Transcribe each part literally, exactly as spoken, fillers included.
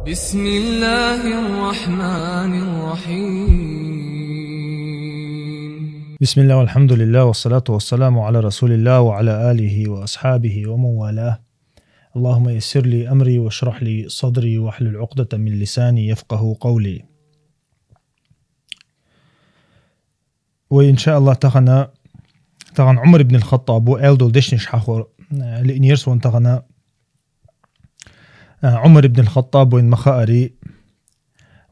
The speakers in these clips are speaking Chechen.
بسم الله الرحمن الرحيم. بسم الله والحمد لله والصلاة والسلام على رسول الله وعلى آله وأصحابه ومن والاه. اللهم يسر لي أمري واشرح لي صدري واحلل عقدة من لساني يفقه قولي. Вай, иншааллахӀ, тахана, тахана Ӏумар ибн аль-ХаттӀаб ву аьлла долу дешнаш хьахор, э, лиънера суна тахана, э, Ӏумар ибн аль-ХаттӀаб вайн ма хаари,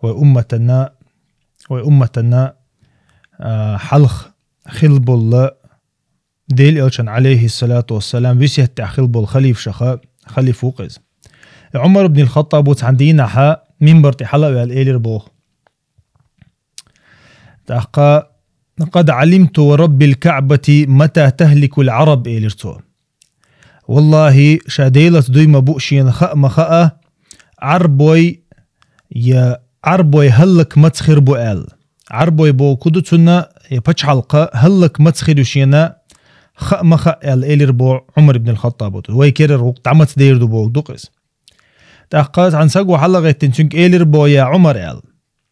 вай умматана, вай умматана, э, хьалха хилла болла Делан Элчан, Ӏалайхиссалату вассалам, весет тӀехь хилла болу халифашаха халифа ву-кх иза. Ӏумар ибн аль-ХаттӀаб ву цхьана дийнахьа минбар тӀе хьала а ваьлла элира боху. ТӀаккха: «قد علمت ورب الكعبة متى تهلك العرب», — элира цо. «Валлахи, ша Делаца дуй ма бу шена хаа ма хаа, Ӏарбой, я Ӏарбой хӀаллак маца хир бу аьлла. Ӏарбой боху ду цунна, я пачхьалкха хӀаллак маца хир ю шена, хаа ма хаа», — аьлла элира боху Ӏумар ибн аль-ХаттӀаб. Вай керара гӀуллакх дӀа маца дер ду боху ду-кх иза. ТӀаккха цхьана саго хьалагӀеттина цуьнга, элира боху: «Я Ӏумар, — аьлла,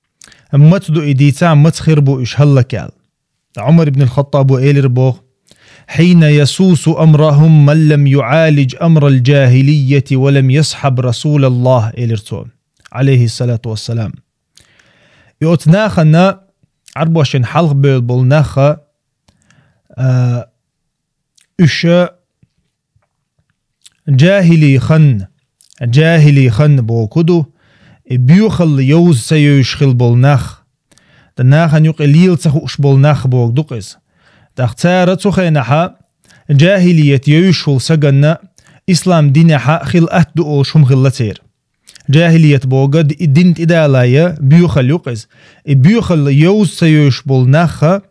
— маца ду и дийца, маца хир бу уьш хӀаллак?» — аьлла. Ӏумар ибн аль-ХаттӀаб ву элира боху: «حين يسوس أمرهم من لم يعالج أمر الجاهلية ولم يصحب رسول الله», — элира цо, Ӏалайхиссалату вассалам. И оцу нахана, Ӏарбошна хьалха бевлла болу наха, а, уьш джахили хан, джахили хан боху ду, и боьхалла йовза ца йовзуш хилла болу нах, дан нахана юкъа лела ца хууш болу нах боху ду-кх иза. ТӀаккха цара цу хенахьа джахилият йовзуш волу саганна ислам динехьа хила атта ду олуш хӀума хилла церан. Джахилият боху д-, и дин тӀедалай боьхалла ю-кх иза. И боьхалла йовза ца йовзуш болу наха,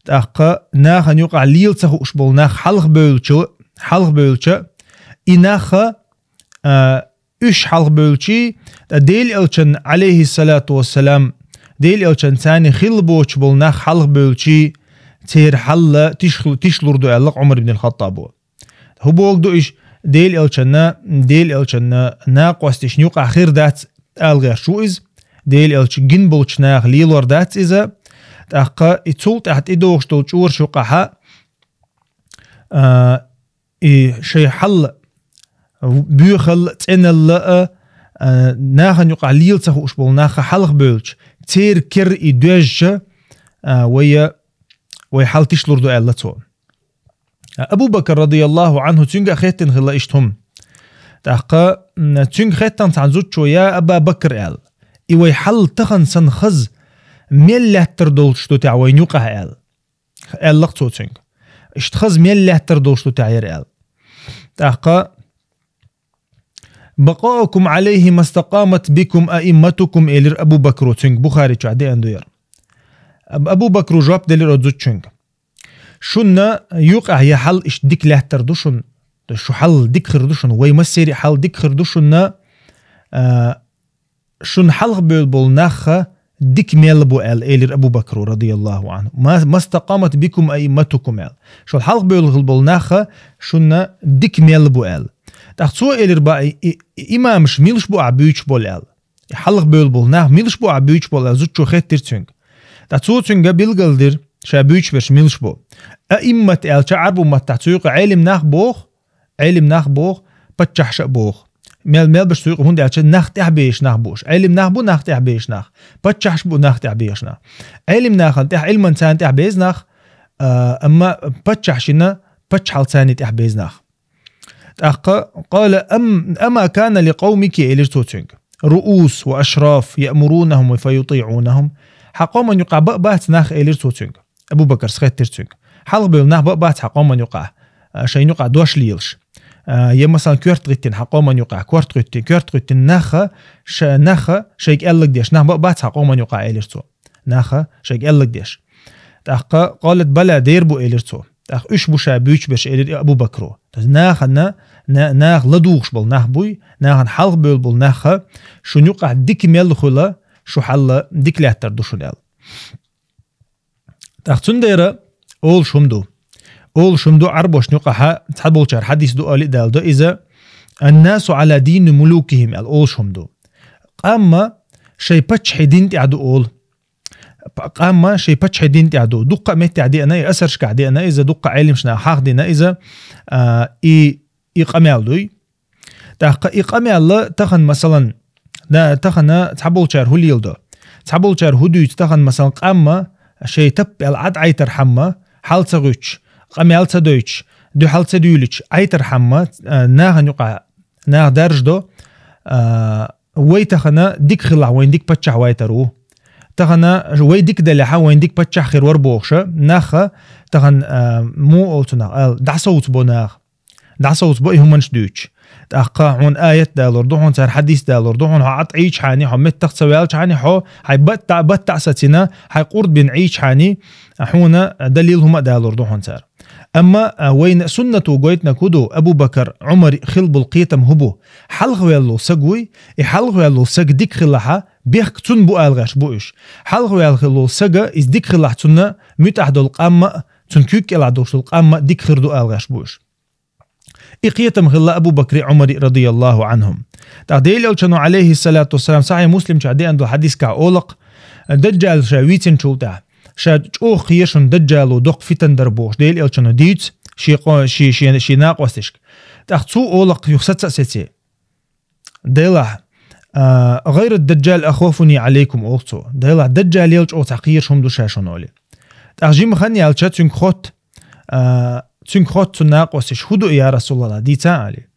тӀаккха нахана юкъахь лела ца хууш болу нах хьалха бевлча, хьалха бевлча, и наха, а, уьш хьалха бевлчий, ткъа Делан Элчан, Ӏалайхиссалату вассалам, Делан Элчан царна хилла боцуш болу нах хьалха бевлчий, церан хьал тиш-, тишлур ду аьлла Ӏумар ибн аль-ХаттӀабо. ХӀун боху ду уьш? Делан Элчанна, Делан Элчанна накъосташна юкъахь хир дац ала гӀерташ ву иза. Делан Элча гина болчу наха лелор дац иза. ТӀаккха и цул тӀаьхьа тӀедогӀуш долу чкъураш юкъахьа, а, и шайн хьал, боьхалла, цӀеналла а, а, нахана юкъахь лела ца хууш болу наха хьалха бевлча, церан кер и доьжча, а, вай, вай хьал тишлур ду аьлла цо. Абу Бакр, радияллаху анху, цуьнга а хеттина хилла иштта хӀума. ТӀаккха, м, цуьнга хеттина цхьана зудчо: «Я Аба Бакр, — аьлла, — и вай хьал тахана санна хаза мел лаьттар долуш ду техь вайна юкъахь?» — аьлла. Аьлла-кх цо цуьнга. «Иштта хаза мел лаьттар долуш ду техь яра?» — аьлла. ТӀаккха: «بقاؤكم عليه ما استقامت بكم أئمتكم», — элира Абу Бакро цуьнга, Бухари чохь деана ду яра. Аб-, Абу Бакро жоп делира оцу зудчуьнга: «Шуна юкъахь я хьал иштта дика лаьттар ду шуна, шу хьал дика хир ду шуна, вай массери а хьал дика хир ду шуна, а, шуна хьалха бевлла болу наха дика мел бу», — аьлла, элира Абу Бакро, радияллаху анху. «ما، ما استقامت بكم أئمتكم», — аьлла. «Шуна хьалха бевлла болу наха шуна дика мел бу», — аьлла. ТӀаккха цо элира боху: «И, и, и имамаш милаш бу ахь буьйцуш болу?» — аьлла. «И хьалха бевлла болу нах милаш бу ахь буьйцуш болу?» — аьлла, зудчо хеттира цуьнга. ТӀаккха цо цуьнга билгалдира, ша буьйцуш берш милаш бу. Аиммат аьлча, Ӏарбу маттахь цу юкъа Ӏелим нах боху, Ӏелим нах боху, паччахьша а боху. Мел-, мел беш цу юкъа, хӀунда аьлча нах тӀехь безаш нах бу уьш. Ӏелим нах бу нах тӀехь безаш нах, паччахьаш бу нах тӀехь безаш нах. Ӏелим нахана тӀехь Ӏилман царна тӀехь беза нах, а, амма паччахьшина паччахьал царна тӀехь беза нах. ТӀаккха: «قال أم، أما كان لقومك», — элира цо цуьнга. «رؤوس وأشراف يأمرونهم فيطيعونهم». Хьан къоман юкъахь бакъ бац нах, элира цо цуьнга. Абу Бакарс хеттира цуьнга. Хьалха бевлла нах бакъ бац хьан къоман юкъахь, а, шайн юкъахь дош лелаш. А, я, масалан, коьрта гӀиттина хьан къоман юкъахь, корта гӀиттина, коьрта гӀиттина наха, ша-, наха шайга аьллаг деш, нах бакъ бац хьан къоман юкъахь, элира цо. Наха шайга аьллаг деш. ТӀаккха: «قالت بلى», дер бу, элира цо. ТӀаккха уьш бу ша буьйцуш берш, элира Абу Бакро. То есть нахана, на-, наха ладугӀуш болу нах буй, нахана хьалха бевлла болу наха, шуна юкъахь дика мел хуьла, шу хьал дика лаьттар ду шуна аьлла. ТӀаккха цундела олуш хӀума ду. Олуш хӀума ду Ӏарбошна юкъахьа, цхьаболчара хьадис ду али а даладо иза: «الناس على دين ملوكهم», аьлла, олуш хӀума ду. Къамма шай паччахьи дин тӀехь ду олу. П-, къамма шай паччахьи дин тӀехь ду. Дуккха а меттехь деана, и асаршкахь деана иза, дуккха Ӏелимшна хьахдина иза, а, и, и къамел дуй. ТӀаккха и къамел тахана, масалан, да, тахана цхьаболчара хӀу леладо? Цхьаболчара хӀу дуьйцу тахана, масалан, къамма шай таппел Ӏад Ӏайтархьама, хьал ца гӀуьттуш, къамел ца дойтуш, дуьхьал ца дуьйлича, Ӏайтархьама, а, нахана юкъа, наха даржадо, а, вай тахана дика хилахь, вайн дика паччахь вайтар ву. Тахана вай дика делехьа, вайн дика паччахь хир вар бохуша, наха тахана, а, му олу цунах, ала, дӀасовцабо наха. ДӀасовцабо и хӀуманаш дуьйцуш. ТӀаккха хьуна аят далур ду, хьуна цара хьадис далур ду, хьуна хьо Ӏад Ӏийчхьани, хьо меттах ца ваьлчхьани, хьо хьай баттахь, баттахь сацина, хьай къурд бина Ӏийчхьани, хьуна далил хӀума а далур ду хьуна цара. Амма, а, вайна суннато гойтина хӀу ду, Абу Бакар, Ӏумар хилбул кхетам хӀу бу? Хьалхаваьллул саг вуй, и хьалхаваьллул саг дика хилахьа, бехк цунна бу ала гӀаш бу уьш. Хьалхаваьллул сага иза дика хилахь, цунна муьтӀахь долу къамма а, цунна куьг кӀелахь долуш долу къамма а дика хир ду ала гӀаш бу уьш. И кхетам хилла Абу Бакри Ӏумари радияллаху анхум. ТӀаккха Делан Элчано, алейхиссалату вассалам, Сахьихь Муслим чохь деана долу хьадискахь олакх, Даджал ша вийцинчул тӀаьхьа, ша чӀогӀа кхешун Даджало доккха фитан дара бохуш, Делан Элчано дийца ши къо-, ши, ши, ши накъостишка. ТӀаккха цу олакх юха саца а сеце. Делахь, а, «Гайрат Даджал ахвафуни алейкум», олу цо. Делахь, Даджал ел чӀогӀа цхьа кхераш хӀума ду ша шуна олий. ТӀаккха жима хан яьлча, цуьнга хотта, а, цуьнга хотта цу накъостиш, хӀу ду, я Расулаллах, дийца а, али.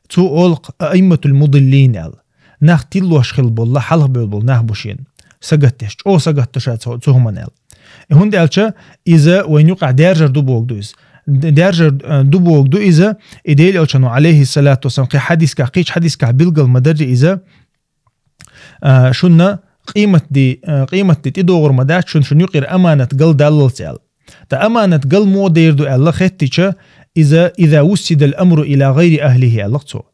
Цо олу-кх аимматул мудиллин аьлла. Нах тиллош хила болла, хьалхабевлла болу нах бу шена. Сагатдеш, чӀогӀа сагатдо ша цу, цу хӀуманна аьлла. И хӀунда аьлча, иза вайн юкъахь даьржар ду боху ду иза. Д-, даьржар, э, ду боху ду иза, и Делан Элчано, алейхиссалату вассалам, кхин хьадискахь, кхечу хьадискахь билгал ма дарри иза, а, шуна къематди, а, къематди тӀедогӀур ма дац шуна, шуна юкъера аманат галдаллалц аьлла. Ткъа аманат гал муха дер ду аьлла хеттича, иза, иза вуссидал амру ила гайри ахлихи аьлла цо.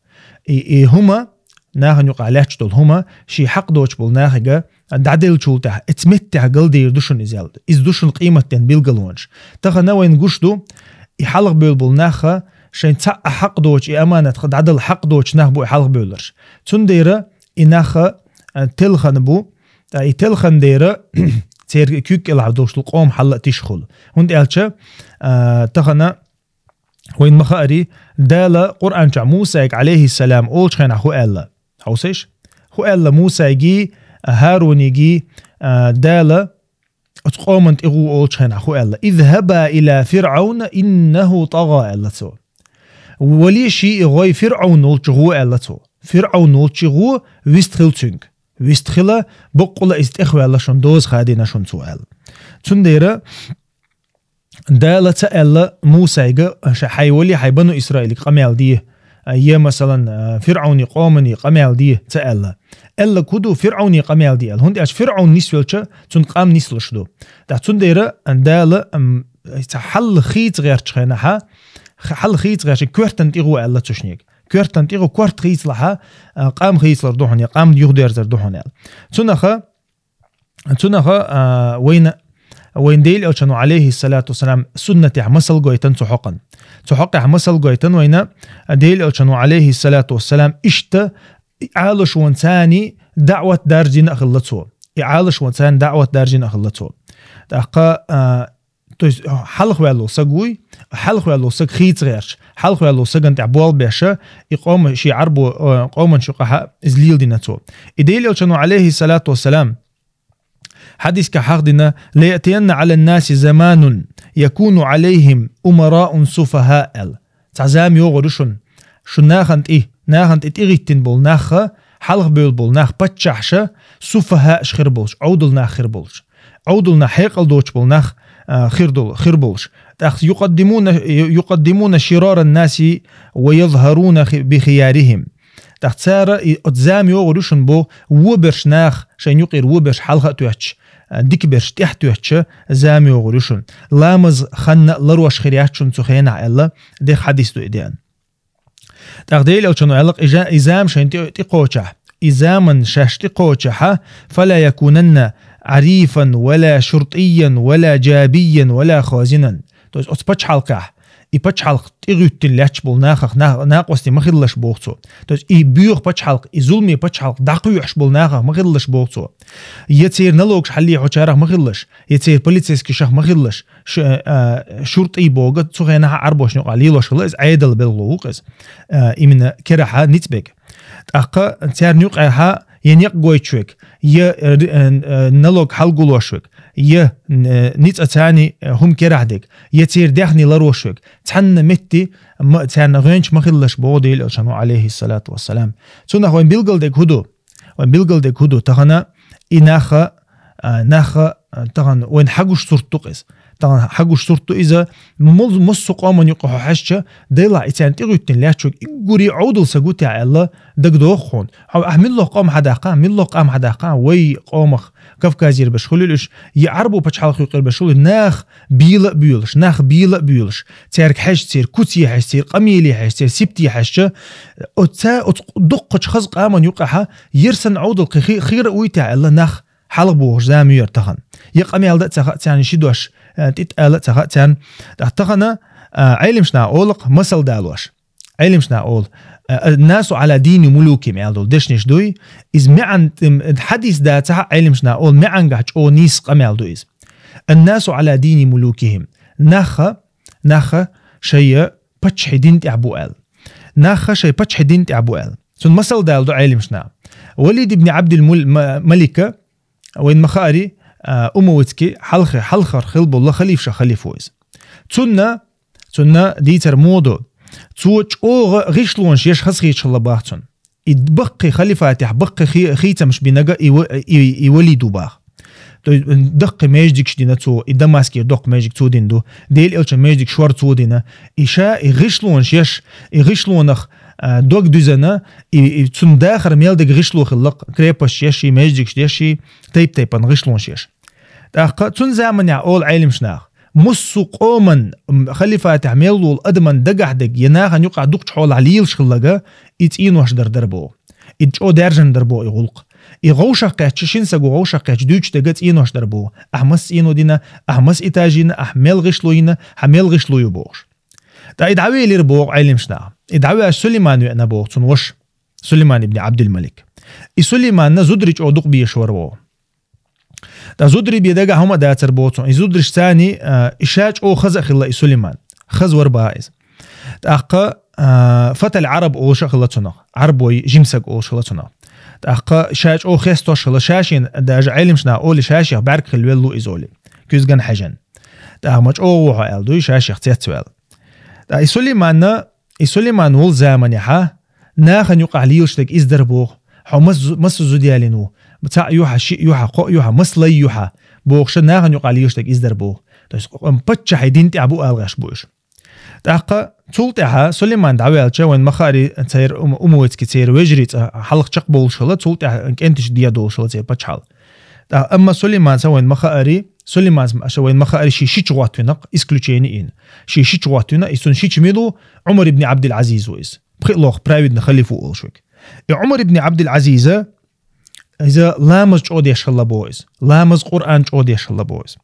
И, и хӀума, нахана юкъахь лаьтташ долу хӀума, ший хьакъ доцуш болу нахига дӀаделлачул тӀаьхьа, эца меттехь гал дер ду шуна иза аьлла. Иза ду шуна къематден билгалонаш. Тахана вайн гуш ду, и хьалхабевлла болу наха, шайн цхьаъ хьакъ доцу, и аманат дӀадала хьакъ доцу нах бу и хьалхабевлларш. Цундела и наха, а, телхана бу, ткъа и телхана дера, церан куьг кӀелахь долуш долу къоман хьал а тишхула. ХӀунда аьлча, а, тахана вайн ма хаари, Дала Къуръан чохь Мусайга, алейхиссалам, олучу хенахь хӀу аьлла? Хьовсийша? ХӀу аьлла Мусайгий, ХӀаруниги, а, Дала оцу къоман тӀе гӀу олучу хенахь хӀу аьлла? «Изхаба ила Фиръауна иннаху тӀагӀа», аьлла цо. «Вали ший и гӀой Фиръаун волчу гӀу», аьлла цо. «Фиръаун волчу гӀу вист хила цуьнга. Вист хила, боккъала иза тӀехваьлла шуна, доза хадийна шуна цо», аьлла. Цундела Дала ца аьлла Мусайга, ша хьайн вали, хьайн бану Исраилга къамел де, я, масалан, Фиръауни къомани къамел де ца аьлла. Аьлла хӀу ду, Фиръауни къамел де аьлла. ХӀунда аьлча Фиръаун нисвелча, цунна къам нислуш ду. ТӀаккха цундела Дала, ам, ца хьал хийца гӀертачу хенахьа, х-, хьал хийца гӀертачу коьртан тӀе гӀу аьлла цу шинега. Коьртан тӀе гӀу, корта хийцалахьа, а, къам хийцалар ду хьуна, я къам юхадерзар ду хьуна аьлла. Цунаха Цунаха, а, вайна, вайн Делан Элчано, алейхиссалату вассалам, суннатехь масал гойтан цу хьокъан. Цу хьокъехь масал гойтан вайна, а, Делан Элчано, алейхиссалату вассалам, иштта и Ӏалашван царний даъват даржина а хилла цо. И Ӏалашван царний даъват даржина а хилла цо. ТӀаккха, а, то есть, хьалхаваьллу саг вуй, хьалхаваьллу саг хийца гӀерташ, хьалхаваьллу саган тӀехь болх беша, и къома ши Ӏарбо, а, къоман шу къаха иза лийла дина цо. И Делан Элчано, алейхиссалату вассалам, Хьадиска хьахдина: «Лаятиянна Ӏалан-наси заманун, якуну Ӏалайхим умараун суфаха», аьлла. Цхьа зама йогӀур ю шуна. Шун нахана тӀе, нахана тӀе тӀегӀиттина болу нахха, хьалхабевлла болу нах паччахьша, суфахааш хир болуш, Ӏовдал нах хир болуш. Ӏовдал нах, хьекъал доцуш болу нах, а, хир дол-, хир болуш. ТӀаккха юкъаддимуна, юкъаддимуна шираран-наси ва язхаруна хи-, би хиярихим. ТӀаккха цара и оцу зама йогӀур ю шуна бо, вон берш нах, шайн юкъера вон берш хьалха а тоьттуш, а, дика берш тӀехь тоьттуша зама йогӀур ю шуна. Ламаз ханна а ларош хир яц шуна цу хенахь аьлла, дехха хьадис ду и деана. ТӀаккха Делан Элчано аьлла-кх, и жа-, и зама шайн тӀе-, тӀекхочахь, и заман шаьш тӀекхочахьа, «Фала якунанна Ӏарифан, вала шуртиян, вала жабиян, вала хозинан». То есть оцу пачхьалкхехь и пачхьалкх тӀегӀуьттина лаьтташ болу нахах на-, накъостий ма хилалаш боху цо. То есть и боьха пачхьалкх, и зуламе пачхьалкх дӀакхоьхьуш болу нахах ма хилалаш боху цо. Я церан налогаш хьаллехьочарах ма хилалаш, я церан полицейскийшах ма хилалаш, ш-, а, шуртӀий боху цу хенахь Ӏарбошна юкъахь лелош хилла, иза Ӏедалан белхало ву-кх иза, а, именно керахь ницкъ берг. ТӀаккха царна юкъахь я некъ гойтуш верг, я, э, э, налог хьалагулуш верг, я, э, ницкъаца, э, хӀума керахь дерг, я церан даьхни ларош верг, цхьанна метте ма-, царна гӀоьнча ма хилалаш боху Делан Элчано, Ӏалайхиссалату вассалам. Цунах вайн билгалдерг хӀун ду? Вайн билгалдерг хӀун ду? Тахана и наха, а, наха, а, тахана вайн хьагуш сурт ду-кх иза. Тахана хьагуш сурт ду иза, мул-, массо а къоман юкъа хьо хьаьжча, делахь и царна тӀегӀуьттина лаьтташ верг уггаре Ӏовдал саг ву те аьлла, дагадогӀу хьуна. Хьо, ахь муьлхха къам хьадаккха, муьлхха къам хьадаккха, вай къомах, Кавказера берш хуьлийла уьш, я Ӏарбойн пачхьалкхе юкъера берш хуьлийла, нах бийла а боьлуш, нах бийла а боьлуш, цаьрга хьаьжча, церан куце хьаьжча, церан къамеле хьаьжча, церан сибате хьаьжча, оцу, оцу дуккхачу хаза къоман юкъахь ер санна Ӏовдал кхин хи-, хир а вуй те аьлла, нах хьалха бохуш зама ю яра тахана. Я къамел дан а ца хаьа царна, ши дош, э, тӀетӀала а ца хаьа царна. ТӀаккха тахана, э, Ӏеламнаха олу-кх масал далош. Ӏеламнаха олу, э, «Ан-насу Ӏала дини мулукихим» аьлла долу дешнаш дуй. Иза маьӀна, м, хьадис дацахь а, Ӏеламнаха олу, маьӀнехь чӀогӀа нийса къамел ду иза. «Ан-насу Ӏала дини мулукихим». Наха, наха шайн паччахьийн дин тӀехь бу аьлла. Наха шайн паччахьийн дин тӀехь бу аьлла. Цунна масал далош ду Ӏеламнаха. Валид ибн Абдул Мул-, Ма-, Малика, вайна ма-хаъара, а, умавитский, хьалха-, хьалхара хилла болу халифашах халифа ву иза. Цунна, цунна дийцар муха ду. Цо чӀогӀа гӀишлонаш еш хазахеташ хилла боху цунна. И баккхий халифатехь баккхий хи-, хийцамаш бинарг и ва-, и, и Валид ву боху. То есть, даккхий маьждигаш дина цо, и Дамаскера доккха маьждиг цо дина ду, Делан Элчанан маьждиг шор цо дина. И ша и гӀишлонаш еш, и гӀишлонах, а, дог дуьзна, и, и цунна дахар мел дерг гӀишло хилла-кх, крепосташ еш, и маьждигаш деш, и тайп-тайпана гӀишлонаш еш. ТӀаккха цуьнан заманехь олу Ӏеламнаха, массо а къоман, м, халифатехь мел волу адаман дагахь дерг, я нахана юкъахь дукхачу хьолахь лелаш хилларг, и цӀенош дар дара боху. И чӀогӀа даьржина дара боху и гӀуллакх. И вовшах кхаьчча, шина саго вовшах кхаьчча дуьйцуш дерг цӀенош дара боху. Ахь маса цӀено дина, ахь маса этаж йина, ахь мел гӀишло йина, хьан мел гӀишло ю бохуш. ТӀаккха и дӀавелира боху Ӏеламнаха. И дӀаваьлча Сулайман веана боху цунна ваша. Сулайман ибн Абдул-Малик. И Сулайманна зударий чӀогӀа дукха безаш вара боху. ТӀаккха зударий бен дагахь хӀума а дацара боху цунна. И зударшца, а, и ша чӀогӀа хаза а хилла и Сулайман. Хаза вара боху иза. ТӀаккха, а, фатал Ӏараб олуш а хилла цунах. Ӏарбойн жима саг олуш хилла цунах. ТӀаккха ша чӀогӀа хестош хилла, ша шена, даже Ӏеламнаха олу, ша шех бӀаьрг хилла велла ву иза олий. Куьзгана хьаьжна. ТӀаккха ма чӀогӀа ву хьо аьлла дуй, ша шех цецваьлла. ТӀаккха и Сулайманна, и Сулайман волу заманехь нахана юкъахь лелаш дерг иза дара боху. Хьо мас-, маса зуда ялийна ву? Цхьаъ ю хьан, шиъ ю хьан, кхоъ ю хьан, маса лай ю хьан? Бохуш, нахана юкъахь лелаш дерг иза дара боху. То есть, м, паччахьийн дин тӀехь бу ала гӀерташ бу уьш. ТӀаккха цул тӀаьхьа Сулайман дӀаваьлча, вайна ма-хаъара, церан ум-, умавитский, церан вежарий цкъа хьалха чекхбовлуш хилла, цул тӀаьхьа кӀенташа дӀадолуш хилла церан пачхьалкх. ТӀаккха амма Сулайман сан вайна ма-хаъара, Сулайман сан вайна ма-хаъара, шен шича гӀоттавина, исключение йина. Шен шича гӀоттавина, и цуьнан шича мила ву? Ӏумар ибн Абдул-Ӏазиз ву иза. Пхи а лоха праведный халифа ву олуш верг. И Ӏумар ибн Абдул-Ӏазиза, иза ламаз чӀогӀа деш хилла боху иза. Ламаз, Къуръан чӀогӀа деш хилла боху иза.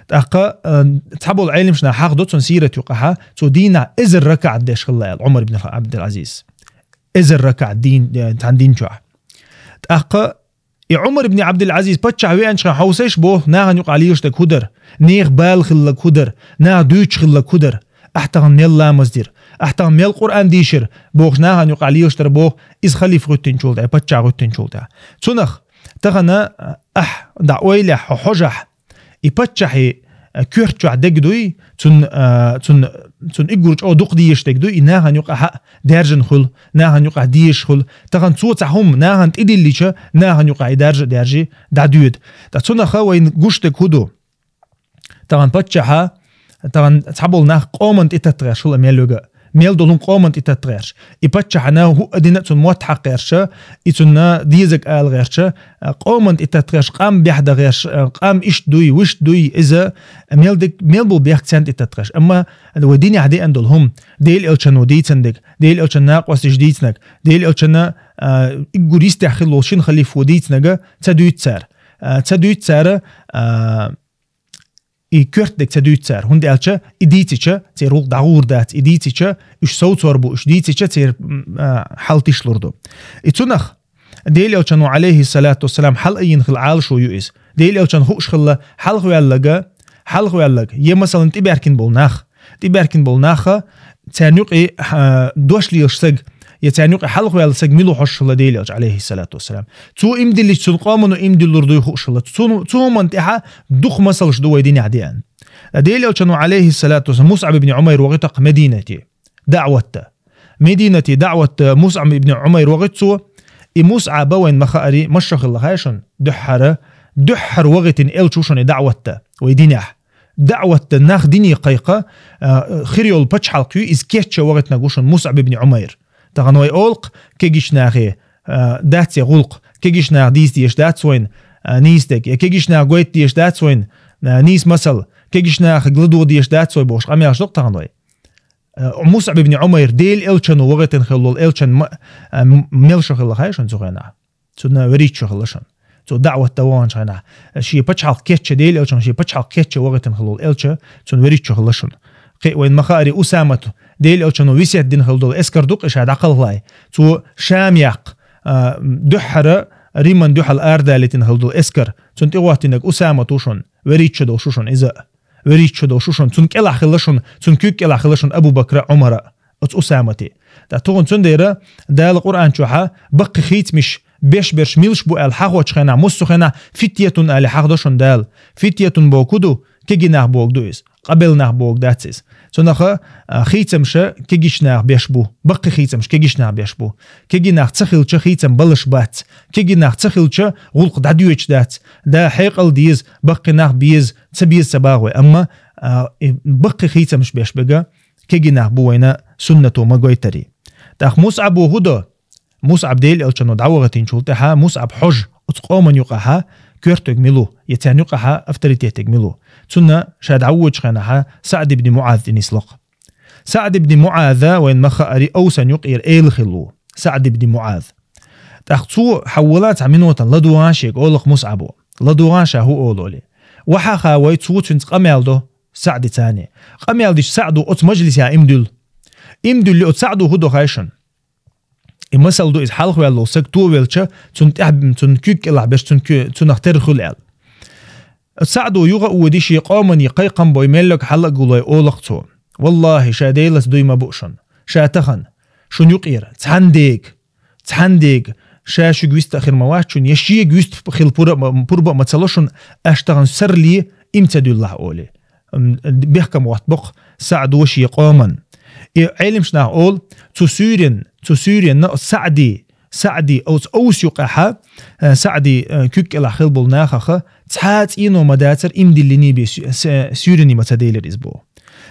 ТӀаккха, а, цхьаболу Ӏеламнаха хьахадо цуьнан сират юкъахь, цо дийнахь эзар ракаӀат деш хилла аьлла Ӏумар ибн Абдул-Ӏазиз. Эзар ракаӀат дин, э, цхьана дин чохь. ТӀаккха и Ӏумар ибн Абдул-Ӏазиз паччахь веанчохь хьовсийша боху, нахана юкъахь лелаш дерг хӀун дара, нехан бала хилларг хӀун дара, наха дуьйцуш хилларг хӀун дара, ахь тахана мел ламаз дира, ахь тахана мел Къуръан дийшира бохуш, нахана юкъахь лелаш дара боху, иза халифа хӀуьттинчул тӀаьхьа, паччахь хӀуьттинчул тӀаьхьа. Цунах тахана ахь дӀа ойлехь, хьо хьожахь, и паччахьан, а, коьрта чохь дерг дуй, цунна, а, цунна, цунна уггар чӀогӀа дукха дезаш дерг дуй, и нахана юкъахь а даьржина хуьлу, нахана юкъахь дезаш хуьлу. Тахана цо цхьа хӀума нахана тӀедиллича, нахана юкъахь и даржа а даьржий, дӀадоьду. Ткъа цунах вайна гуш дерг хӀун ду? Тахана паччахьа, тахана цхьаболу нах къоманна тӀе татта гӀерташ хуьлу мел верг а. Мел долу хӀума къоманна тӀе татта гӀерташ. И паччахьна хӀуъа дина а цунна мотт хьакха гӀерташ, и цунна дезарг ала гӀерташ, а, къоманна тӀе татта гӀерташ, къам бехьа дан гӀерташ, а, къам иштта дуй, вуьшта дуй, иза мел дерг, мел болу бехк царна тӀе татта гӀерташ. Амма вай динехь деана долу хӀума, Делан Элчано дийцина дерг, Делан Элчанан накъосташа дийцинарг, Делан Элчанан, а, уггар йистехь хилла волу шина халифо дийцинарг ца дуьйцу цара. А, ца дуьйцу цара, а, и коьрта дерг ца дуьйцу цара, хӀунда аьлча и дийцича церан гӀуллакх дӀагӀур дац, и дийцича уьш совцор бу, уьш дийцича церан м, а, хьал тишлур ду. И цунах Делан Элчано, алейхиссалату вассалам, хьал а йина хилла Ӏалашо ю иза. Делан Элчанна хууш хилла хьалхаваьлларг, хьалхаваьлларг, е, масалан, тӀебаьхкина болу нах, тӀебаьхкина болу нах, царна юкъе, а, дош лелаш саг, я царна юкъе хьалхаваьлла саг мила ву хууш хилла Делан Элча, алейхиссалату вассалам. Цо иман диллича, цуьнан къомано иман диллур дуй хууш хилла. Цу, цу хӀуманна тӀехьа дукха масалш ду вай динехь деана. Делан Элчано, алейхиссалату вассалам, Мусъаб ибн Ӏумайр вахийтар-кх Мединате даӀватта. Мединате даӀватта Мусъаб ибн Ӏумайр вахийта цо. И Мусъаб, вайна ма хаари, маша хилла хаьий шуна, дуьххьара, дуьххьара вахийтина элча ву шуна и даӀватта вай динехь. ДаӀватта нах дине кхайкха, а, хир йолу пачхьалкх ю, иза кечъян вахийтинарг ву шуна Мусъаб ибн Ӏумайр. Тахана вай олу-кх кегийчу нахе, а, дац и гӀуллакх, кегийчу наха дийца дезаш дац вайна, а, нийса дерг, я кегийчу наха гойту дезаш дац вайна, а, нийса масал, кегийчу нахе ладогӀа дезаш дац вай бохуш къамелаш доккху тахана вай. Э, Мусъаб ибн Ӏумайр, Делан Элчано вахийтина хилла волу элчан ма-, э, м-, мел шо хилла хаьий шуна цу хенахь? Цунна вуьрхӀитта шо хилла шуна. Цо даӀват дан ваханчу хенахь, шен пачхьалкх кечъян, Делан Элчано шен пачхьалкх кечъян вахийтина хилла волу элча, цунна вуьрхӀитта шо хилла шуна. Кхин а вайна ма хаари, Усамата, Делан Элчано весет дина хилла долу эскар ду-кх и ша дӀакхалхале. Цо Шам яккха, а, дуьххьара Риман дуьхьал арадалийтина хилла долу эскар. Цунна тӀегӀоттийнарг Усамат ву шуна, вуьрхӀитта шо долуш ву шуна иза. ВуьрхӀитта шо долуш ву шуна, цунна кӀелахь хилла шуна, цунна куьйга кӀелахь хилла шуна Абу Бакра, Ӏумара, оцу Усамате. Ткъа тахана цундела Дала Къуръан чохьа баккхий хийцамаш беш-беш милаш бу аьлла хьахочу хенахь, массо а хенахь фитятун аьлла хьахдо шуна Дала. Фитятун бохург хӀун ду, кегий нах бохург ду иза. Къабел нах бохург дац иза. Цунах, а, хийцамаш кегийчу наха беш бу, баккхий хийцамаш кегийчу наха беш бу. Кегий нах ца хилча, хийцам балаш бац. Кегий нах ца хилча, гӀуллакх дӀадоьдуш дац. Да, хьекъал деза, баккхий нах беза, ца беза ца боху вай. Амма, а, и баккхий хийцамаш беш берг кегий нах бу вайна суннато ма гойтарий. ТӀаккха Мусъабо хӀун до? Мусъаб Делан Элчано дӀавахийтинчул тӀаьхьа Мусъаб хьожу оцу къоман юкъахьа коьртаниг мила ву, я царна юкъахьа авторитетиг мила ву. Цунна ша дӀавоьдучу хенахьа СаӀд ибн МуӀаз тӀе нисло-кх. СаӀд ибн МуӀаза, вайна ма хаари, Авсан юкъера эла хилла ву, СаӀд ибн МуӀаз. ТӀаккха цо, хьан вала цхьа минотана ладогӀа шега, олу-кх Мусъабо. ЛадогӀа ша хӀун олу олий. Вахьа ха вай, цо цуьнца къамел до СаӀдица. Къамел дича СаӀдо оцу мажлисехь иман дуьллу. Иман дуьллий, оцу СаӀдо хӀун до хаьий шуна? И масал ду иза, хьалхаваьлла волу саг товелча, цунна тӀаьхьа, цунна куьйга кӀелахь беш, цунна куь-, цунах терра хуьлу аьлла. СаӀдо юха а воьдий, шен къомане кхайкхам бой, меллаг хьала а гулой, олу-кх цо: «Валлахьи, ша Делаца дуй ма бу шуна. Ша тахана шуна юкъера цхьана дега, цхьана дега, ша шуьга вист а хир ма вац шуна, я шега вист хила пура а ма, пурба а ма ца ло шуна, аш тахана саррале иман ца дуьллахь», олий. М, бехкам хӀоттабо-кх СаӀдо шен къоман. И Ӏеламчу наха олу, цу суьйренна, цу суьйренна СаӀди, СаӀди оцу Авс юкъахьа, э, СаӀди, э, куьг кӀелахь хила болу нахаха цхьа а цӀено ма дацара, иман диллиний бен су-, с-, суьйренна ма ца делира иза боху.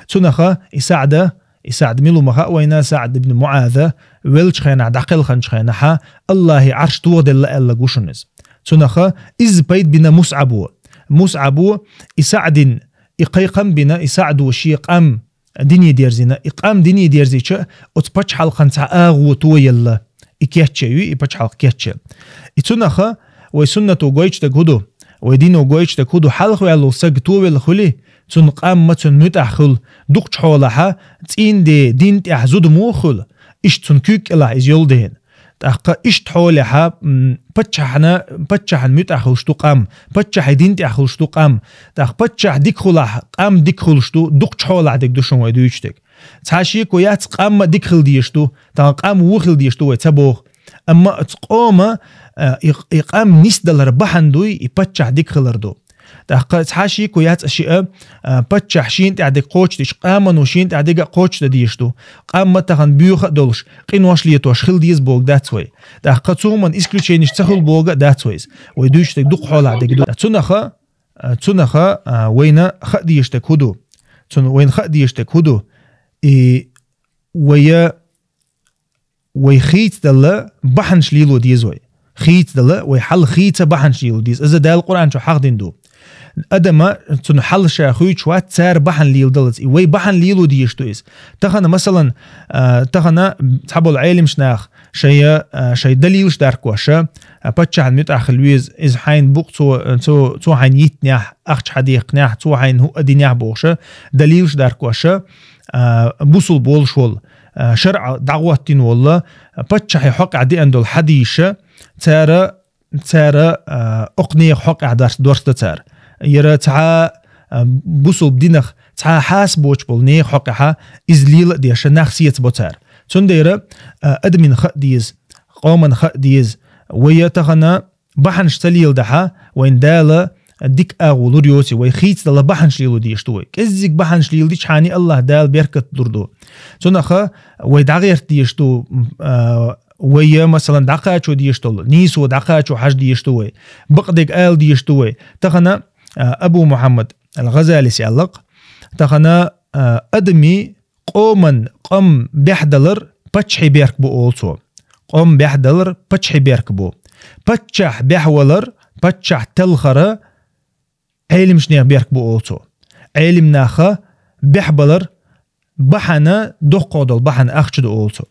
Цунаха и СаӀда, и СаӀд мила ву ма хаьа вайна, СаӀд ибн МуӀаза, веллачу хенахь, дӀакхелханчу хенахьа, Аллахьи Ӏарш тохаделла аьлларг ву шуна иза. Цунаха иза пайда бина Мусъабо. Мусъабо и СаӀдин, и кхайкхам бина, и СаӀдо шен къам дине дерзина, и къам дине дерзича, оцу пачхьалкхан цхьа агӀо тоелла, и кечъян ю, и пачхьалкх кечъян. И цунаха вай суннато гойтуш дерг хӀун ду, вай дино гойтуш дерг хӀун ду, хьалхаваьлла волу саг товелла хуьлий, цунна къам ма цунна муьтӀахь хуьлу, дукхачу хьолахьа, цӀийнан де, дин тӀехь зуда муха хуьлу, иштта цунна куьг кӀелахь иза йолу дела. ТӀаккха иштта хьолехьа, м, паччахьна, паччахьна муьтӀахь хуьлуш ду къам, паччахьан дин тӀехь хуьлуш ду къам. ТӀаккха паччахь дика хилахь, къам дика хуьлуш ду, дукхачу хьолахь дерг ду шуна вай дуьйцуш дерг. Цхьа шеко яц, къам а дика хила дезаш ду, тахана къам вон хила дезаш ду вай ца боху. Амма оцу къома, а, и, и къам нисдалар бахьана дуй, и паччахь дика хилар ду. ТӀаккха цхьа шеко яц а шиъ, а, паччахь шена тӀехь дерг кхочушдича, къамано шена тӀехь дерг а кхочушдан дезаш ду. Къам ма тахана боьха а долуш, къинош летош хила деза бохург дац вай. ТӀаккха цу хӀуманна исключенеш ца хуьлу бохург а дац вай иза. Вай дуьйцуш дерг дукха хьолахь дерг ду. Цунаха, а, цунаха, а, вайна хаа дезаш дерг хӀун ду? Цуна вайна хаа дезаш дерг хӀун ду? И вай вай хийцадала бахьанаш лело деза вай. Хийцадала, вай хьал хийца бахьанаш лело деза. Иза Дала Къуръан чу хьахдина ду. Адама цунна хьал ша хуьйцуш вац, цара бахьана леладалаца. И вай бахьана лело дезаш ду иза. Тахана, масалан, а, тахана цхьаболу Ӏеламчу наха, Шайа, а, шай далилаш даркоша, а, паччахьан митӀахь хила веза, иза хьайна букъ цо, цо, цо хьайна йитнехь, ахча хьадехкнехь, цо хьайна хӀуъа динехь бохуша, далилаш даркоша, а, бусул болуш волу, а, шарӀа дӀагӀоттина волла, а, паччахье хьокъехь деана долу хьадийша, цара, цара, а, окху нехан хьокъехь дарс дорста цара. Яра цхьа, а, бусул динах цхьа хьаса боцуш болу нехан хьокъехьа иза лела а деша, нах сецабо цара. Цундела, а, адамийн хаа деза, къоман хаа деза, вай тахана бахьанаш ца леладахьа, вайн Дала дика агӀо лур йоций, вай хийцадала бахьанаш лело дезаш ду вай. КӀеззиг бахьанаш леладичхьана Аллах Дала беркат лур ду. Цунаха вай дӀагӀерта дезаш ду, а, вай, масалан, дӀакхачо дезаш долу, нийсо дӀакхачо хьажа дезаш ду вай, бакъдерг ала дезаш ду вай. Тахана, а, Абу Мухьаммад ал-ГӀазалис аьлла-кх, тахана, а, адамийн къоман къам бехьдалар паччахье берк бу олу цо. Къам бехьдалар паччахье берк бу. Паччахь бехьвалар, паччахь телхара Ӏелимшнех берк бу олу цо. Ӏелимнаха бехьбалар бахьана, доккхо долу бахьана ахча ду олу цо.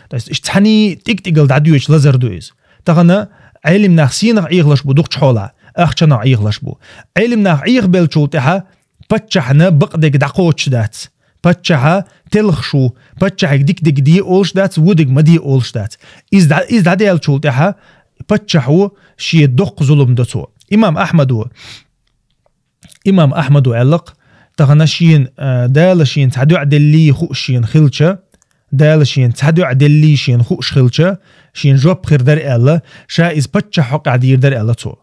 То есть, иштта цхьаний тӀиг-тӀигал дӀадоьдуш лазар ду иза. Тахана Ӏелимнах сенах Ӏехалаш бу дукхачу хьолахь, ахчанах Ӏехалаш бу. Ӏелимнах Ӏехабеллачул тӀаьхьа паччахьна бакъдерг дӀакхочуш дац. Паччахьа телхаш ву, паччахье дика-дика де олуш дац, ву дика ма де олуш дац. Иза дӀа-, иза дӀадаьллачул тӀаьхьа паччахь ву, шен доккха зулам до цо. Имам Ахьмад ву. Имам Ахьмад ву аьлла-кх, тахана шена, а, Дала шена цхьа дуьӀа деллий хууш шена хилча, Дала шена цхьа дуьӀа деллий шена хууш хилча, шена жоп хир дара аьлла, ша иза паччахь хьокъехь дийр дара аьлла цо.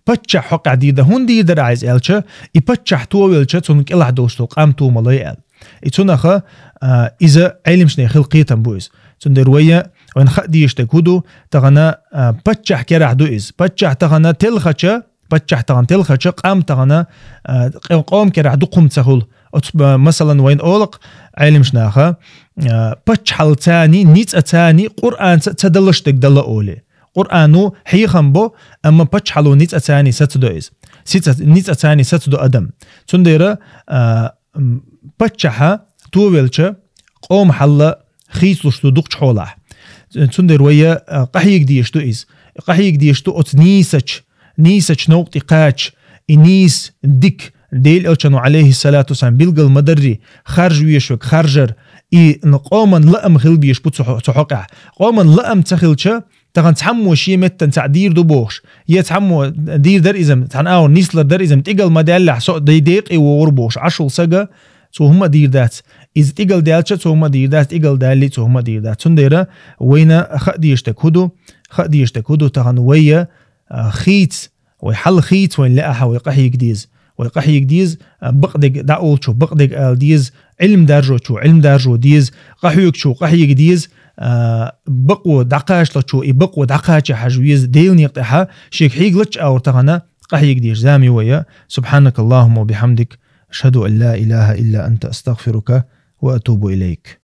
Паччахь хьокъехь дийр дара, хӀунда дийр дара ахь иза аьлча, и паччахь товелча, цунна кӀелахь долуш долу къам тумалой аьлла. И цунаха, а, иза Ӏелимшне хила кхетам бу иза. Цундела вайя, вайн хаа дезаш дерг хӀу ду, тахана, а, паччахь керахь ду иза. Паччахь тахана телхача, паччахь тахана телхача, къам тахана, а, къе-, къом керахь дукха хӀума ца хуьлу. Оцу, а, масалан, вайна олакх Ӏелимшнаха, а, паччахьал цани, ницкъа цани, Къуръанца ца далаш дерг дала олий. Къуръано хьехам бо, амма паччахьало ницкъа цани сацадо иза. Сица-, ницкъа цани сацадо адам. Цундела, а, м, паччахьа товелча, къома хьалла хийцалуш ду дукхачу хьолахь. Цундела вайя, а, къахьега дезаш ду иза. Къахьега дезаш ду оцу нийсачу, нийсачу новкъа тӀе кхача, и нийса дика, Делан Элчано, алейхиссалату вассалам, билгал ма дарри, харж веш век харжар, и н-, къоман лаам хила беш бу цу хьо-, цу хьокъехь. Къоман лаам ца хилча, тахана цхьаммо шен меттан цхьаъ дийр ду бохуш, я цхьаммо дийр дара иза, цхьана агӀор нислар дара иза, тӀигал ма даьллехь, со дай декъе вогӀур бохуш, Ӏашул сага, цо хӀума а дийр дац. Иза тӀигал даьлча, цо хӀума а дийр дац, тӀигал далли, цо хӀума а дийр дац. Цундела вайна хаа дезаш дерг хӀу ду, хаа дезаш дерг хӀу ду, тахана вайя, а, хийца, вай хьал хийца вайна лаахьа, вай къахьега деза. Вай къахьега деза, а, бакъдерг дӀаолчо бакъдерг ала деза, Ӏилм даржочо Ӏилм даржо деза, къахьоьгучо къахьега деза, а, бакъо дӀакхачалучо и бакъо дӀакхача хьажа веза, Делан некъа тӀехьа шега хьегалачча агӀор тахана къахьега дезаш зама ю вайя. سبحانك اللهم وبحمدك، أشهد أن لا إله إلا أنت، أستغفرك وأتوب إليك.